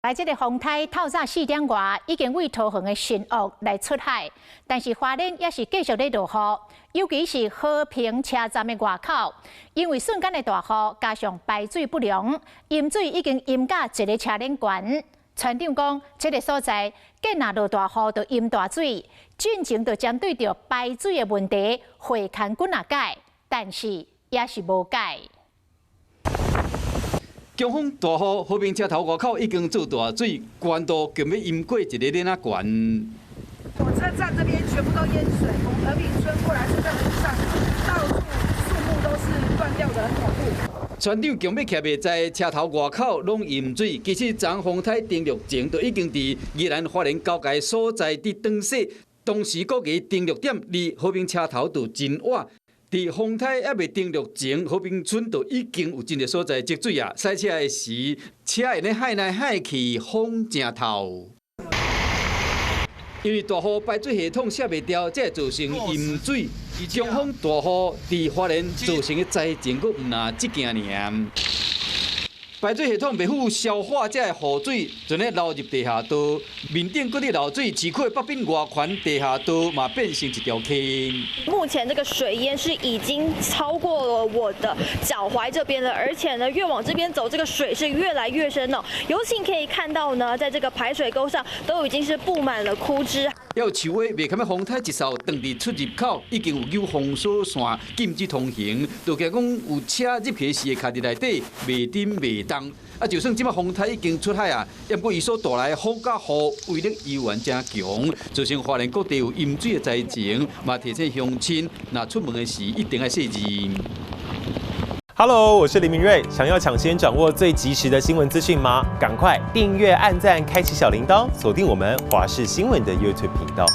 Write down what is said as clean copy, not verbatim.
來這个風颱透早4點外已經對桃園的新屋來出海，但是花蓮也是繼續咧落雨，尤其是和平車站的外口，因為瞬間的大雨加上排水不良，淹水已經淹甲一個車輪懸。村長講，這个所在見若落大雨就淹大水，進前就針對著排水的問題會勘幾若擺，但是也是無解。強風大雨，和平車頭外口已經做大水，懸度強欲淹過一个鏈仔懸。火車站這邊全部都淹水，從和平村過來這個路上，到處樹木都是斷掉的，很恐怖。村長強欲徛袂知，車頭外口攏淹水。其實，昨風颱登陸前，就已經佇宜蘭花蓮交界所在佇當勢，當時估計登陸點離和平車頭就真倚。佇風颱猶未登陸前，和平村就已經有真濟所在積水啊！駛車的時，車會咧海來海去，風誠透。因為大雨排水系統卸袂掉，才會造成淹水。強風大雨佇花蓮造成的災情，閣毋但這件爾。排水系統袂赴消化這个雨水，全咧流入地下道，面頂閣咧漏水，市區北濱外環地下道嘛變成一條坑。目前這個水淹是已經超過了我的腳踝這邊了，而且呢，越往這邊走，這個水是越來越深哦。尤其可以看到呢，在這個排水溝上都已經是佈滿了枯枝。有樹尾袂堪的風颱一掃，斷佇出入口已經有扭封鎖線，禁止通行。就驚講有車入去時會卡佇內底，袂振袂動。啊，就算這擺風颱已經出海啊，毋過伊所帶來的風佮雨威力依然誠強，造成花蓮各地有淹水的災情，嘛提醒鄉親，若出門的時一定愛細心。 Hello，我是林明瑞，想要搶先掌握最及時的新聞資訊嗎？趕快訂閱、按讚、開啟小鈴鐺，鎖定我們華視新聞的 YouTube 頻道。